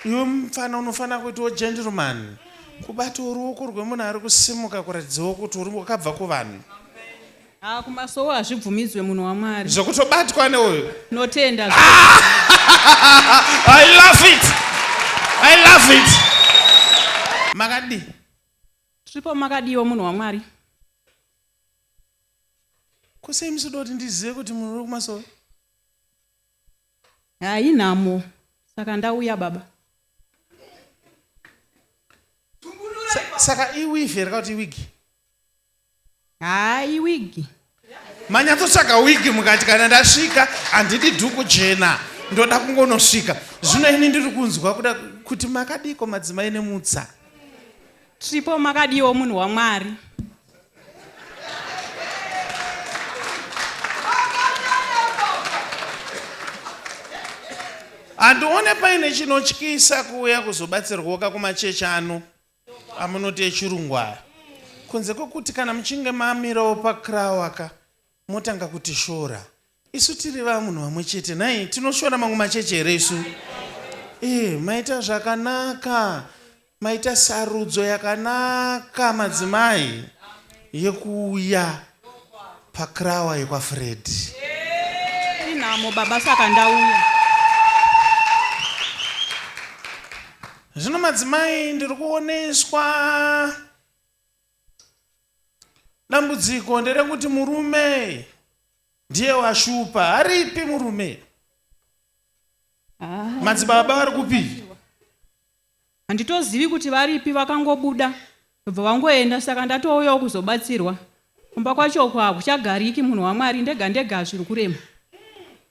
Iwe mupfana unofanira kuitawo gentleman kubatawo ruoko rwemunhu ari kusimuka kuratidzawo kuti uri wakabva kuvanhu. Haa kumasowe hazvibvumidzwe munhu waMwari. Zvekutobatwa neuyu. Notenda. I love it. I love it. Makadii? Tiripo makadiiwo munhu waMwari. Ko sei musida kuti ndizive kuti munhu uri kumasowe? Haa inhamo saka ndauya baba. Saka iweave here kana kuti iwigi? Haa iwigi. Manyatsotsvaga wigi mukati kana ndasvika handidi dhuku jena ndoda kungonosvika. Zvino ini ndiri kunzwa kuda kuti makadiiko madzimai nemutsa. Tripo makadiwo munhu waMwari. Handione paine chinotyisa kuuya kuzobatsirwoka kumachechi ano amunoti echirungu aya kunze kwekuti kana muchinge mamirawo pakrawa ka motanga kutishora isu tiri vamunhu vamwe chete nhai tinoshora mamwe machechi here isu e maita zvakanaka maita sarudzo yakanaka madzimai yekuuya pakrawa yekwafredi Inhamo baba saka ndauya. Zvino madzimai ndiri kuoneswa Dambudziko nderekuti murume ndiye washupa. Aripi murume? Ah. Madzibaba vari kupi? Handitozivi kuti varipi vakangobuda ndobva vangoenda saka ndatouyawo kuzobatsirwa. Kumba kwacho uko hakuchagariki munhu waMwari ndega ndega zviri kurema.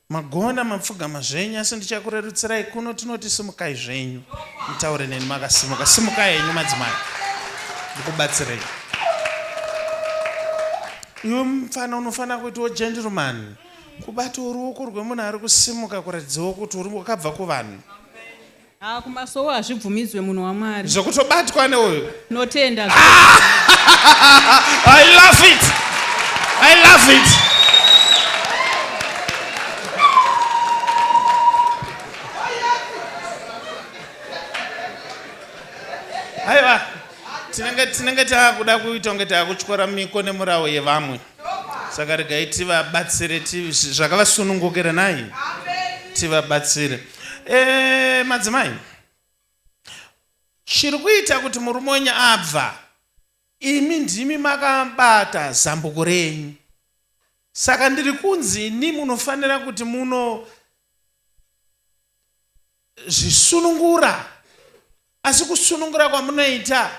Magona mapfugama zvenyu asi ndichakurerutsirai kuno tinoti simukai zvenyu mutaure neni makasimuka simukai henyu madzimai ndikubatsirei iwe mupfana unofanira kuitawo gentleman kubatawo ruoko rwemunhu ari kusimuka kuratidzawo kuti uri wakabva kuvanhu Haa kumasowe hazvibvumidzwe munhu waMwari. Zvekutobatwa neuyu. Notenda. I love it. I love it. Aiwa tinenge tinenge taakuda kuita kunge taakutyora miko nemurawo yevamwe. Saka regai tivabatsire zvakavasunungukira nhai tivabatsire. E, madzimai chiri kuita kuti murume wenyu abva imi ndimi makabata zambuko renyu saka ndiri kunzi ini munofanira kuti muno zvisunungura asi kusunungura kwamunoita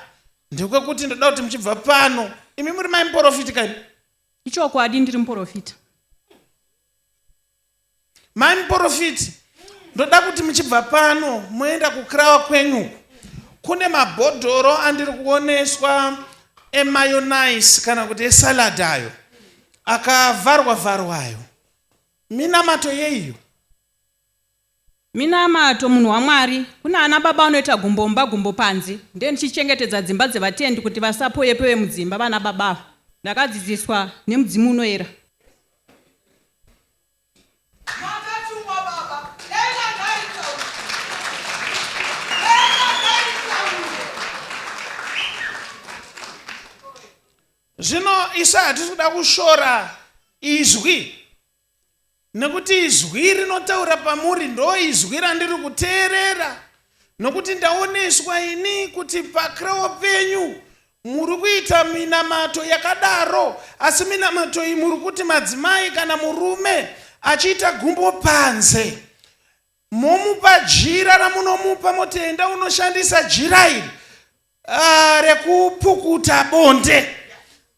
ndekwekuti ndoda kuti muchibva pano imi muri mai muporofiti kani Ichokwadi ndiri muporofita. Mai muporofiti ndoda kuti muchibva pano moenda kukrawa kwenyu kune mabhodhoro andiri kuoneswa emayonais kana kuti esalad ayo akavharwa vharwa ayo minamato yeiyo Minamato munhu waMwari. Kuna ana baba vanoita gumbo mumba gumbo panze. Ndiye ndichichengetedza dzimba dzevatendi kuti vasapoyepoye mudzimba vana baba ava. Ndakadzidziswa nemudzimu unoera. Makatumwa baba. Denga ngaritaure. Denga ngaritaure. Zvino isu hatisi kuda kushora izwi Nekuti izwi rinotaura pamuri ndo izwi randiri kuteerera, nokuti ndaoneswa ini kuti pakrewo penyu muri kuita minamato yakadaro, asi minamato iyi muri kuti madzimai kana murume achiita gumbo panze momupa jira ramunomupa moti enda unoshandisa jira iri Ah, rekupukuta bonde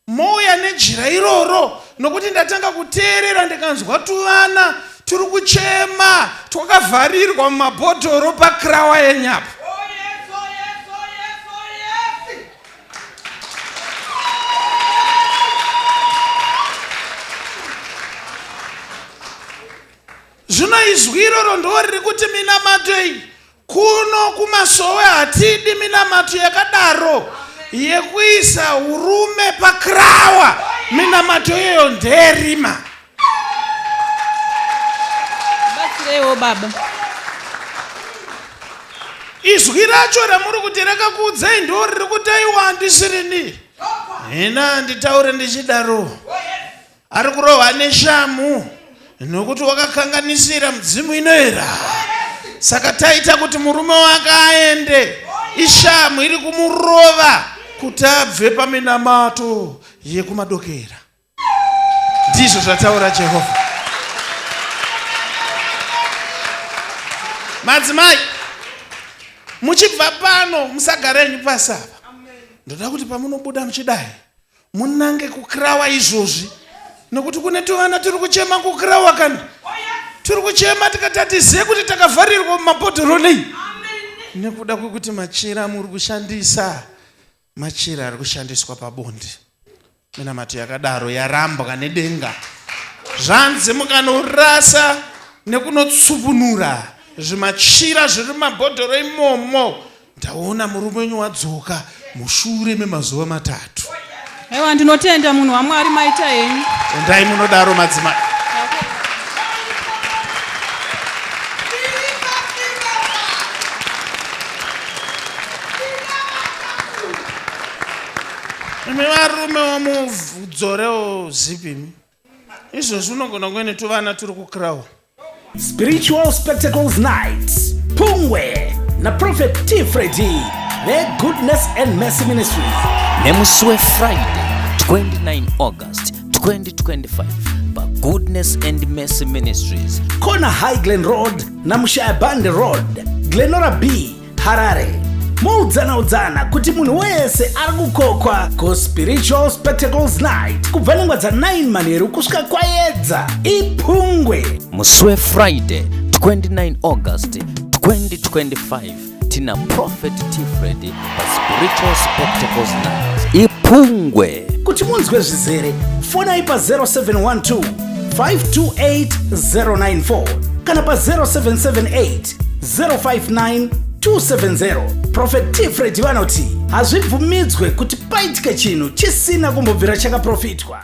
mouya nejira iroro nokuti ndatanga kuteerera ndikanzwa tuvana turi kuchema twakavharirwa mumabhodhoro pakrawa yenyapo Oh yes, oh yes, oh yes, oh yes. Zvino izwi iroro ndo riri kuti minamato iyi kuno kumasowe hatidi minamato yakadaro yekuisa urume pakrawa minamato iyoyo ndeyerima. Batsireiwo baba. Izwi racho ramuri kuti rakakuudzai ndo riri kuti aiwa handisirini. Hina handitaure ndichidaro. Ari kurohwa neshamhu nokuti wakakanganisira mudzimu inoera. Saka taita kuti murume wake aende. Ishamhu iri kumurova kuti abve paminamato yekumadokera. Ndizvo zvataura Jehovha. Madzimai, muchibva pano musagara henyu pasi apa. Ndoda kuti pamunobuda muchidai munange kukrawa izvozvi nokuti kune tuvana turi kuchema kukrawa kani turi kuchema tikati hatizive kuti takavharirwa mumabhodhoro nei nekuda kwekuti machira amuri kushandisa Machira ari kushandiswa pabonde. Minamato yakadaro yarambwa nedenga. Zvanzi mukanorasa nekunotsupunura zvimachira zviri mumabhodhoro imomo, ndaona murume wenyu wadzoka mushure memazuva matatu. Aiwa, ndinotenda munhu waMwari, maita henyu. Endai munodaro madzimai. Imi varume wamudzorewo zipi imi. Izvozvi unogona kunge netuvana turi kukrawa. Spiritual Spectacles Night Pungwe naProphet T Freddy veGoodness and Mercy Ministries. Nemusi weFriday 29 August 2025 paGoodness and Mercy Ministries. Corner High Glen Road naMushaya Bande Road, Glenora B, Harare. Moudzana udzana kuti munhu wese ari kukokwa kuSpiritual Spectacles Night kubva nenguva dza9 manheru kusvika kwayedza. Ipungwe. Musi weFriday 29 August 2025 tina Prophet T Freddy paSpiritual Spectacles Night. Ipungwe. Kuti munzwe zvizere, fonai pa 0712 528 094 kana pa 0778 059 270. Prophet T Freddy vanoti hazvibvumidzwe kuti paitike chinhu chisina kumbobvira chakaprofitwa.